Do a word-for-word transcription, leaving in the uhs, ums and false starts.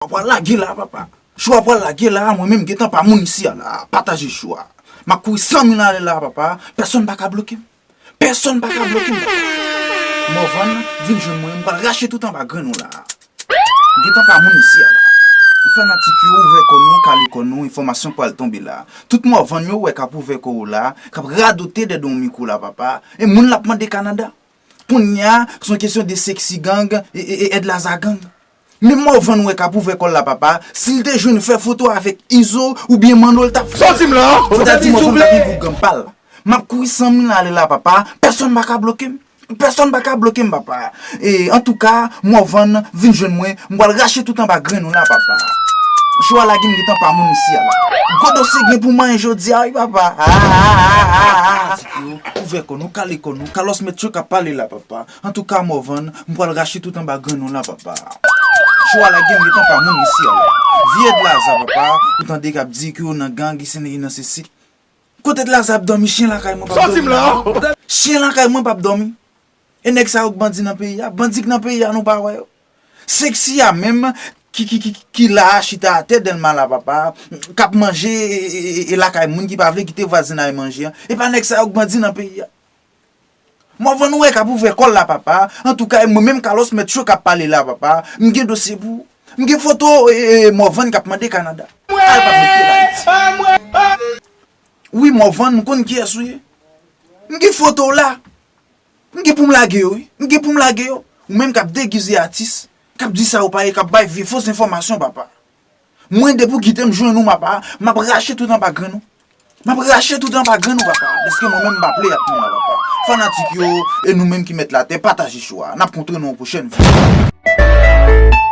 Pral lage la, papa. Cho a pral lage la, mwen menm gentan pa moun isi a la. Pataje cho a. M ap kouri san mil ale la, papa. Pèsonn pa ka bloke m. Pèsonn pa ka bloke m, papa. Morvan, vin jwenn mwen, m pral rache tout anba grenn ou la. M gentan pa moun isi a la. Fanatik yo, ouvè kò nou, kale kò nou, enfòmasyon pral tonbe la. Tout Morvan yo wè k ap ouvè kò yo la, k ap radote dèyè yon mikwo la, papa. E moun l ap mande Kanada. Kounye a, se yon kesyon de Sexy Gang e, e, e Edlaza Gang. Men Morvan wè k ap ouvè kò l la, papa. Si l te jwenn fè foto avèk Izo oubyen Manno, l t ap fè. Soti m la! Fò ta di Morvan t ap gen gwo gang pa l. M ap kouri san mil ale la, papa. Pèsonn pa ka bloke m. Pèsonn pa ka bloke m, papa. E, antouka, Morvan, vin jwenn mwen. M pral rache tout anba grenn ou la, papa. Cho a lage, m gentan pa moun isi a la. Gwo dosye gen pou manyen jodi a, wi, papa. Ah, ah, ah, ah, ah. Yo, ouvè kò nou, kale kò nou. Carlos Metro k ap pale la, papa. Antouka, Morvan, m pral rache tout anba grenn ou la, papa. Cho a lage, m gentan pa moun isi a la. Vye Edlaza, papa. Ou tande k ap di ke w nan gang, isi nan sesi. Kote Edlaza ap dòmi, chen lakay mwen p ap dòmi. Soti m la! Chen lakay mwen p ap dòmi. E nèg sa yo k bandi nan peyi a. Bandi k nan peyi a, nou pa wè yo. Sexy a menm, ki, ki, ki, ki la, chita atè Dèlma la, papa. K ap manje, e, e, e, e lakay moun, ki pa vle kite vwazinay manje an. E pa nèg sa yo k bandi nan peyi a. Morvan wè k ap ouvè kò l la, papa. Antouka, e mwen menm Carlos Metro k ap pale la, papa. M gen dosye pou ou. M gen foto, e, e, e, Morvan k ap mande Kanada. Al pa met pye l Ayiti. Wi, Morvan, m konn kiyès ou ye. M gen foto w la. M gen pou m lage yo, wi. M gen pou m lage yo. Ou menm k ap degize atis, k ap di sa ou pa ye, k ap bay vye fo enfòmasyon, papa. Mwen, depi w kite m jwenn ou, papa, m ap rache tout anba grenn ou. M ap rache tout anba grenn ou, papa. Dèske mwen menm, m pa play ak moun la, papa. Fanatik yo, e nou menm ki mèt latè, pataje cho a. N ap kontre nan yon pwochèn videyo.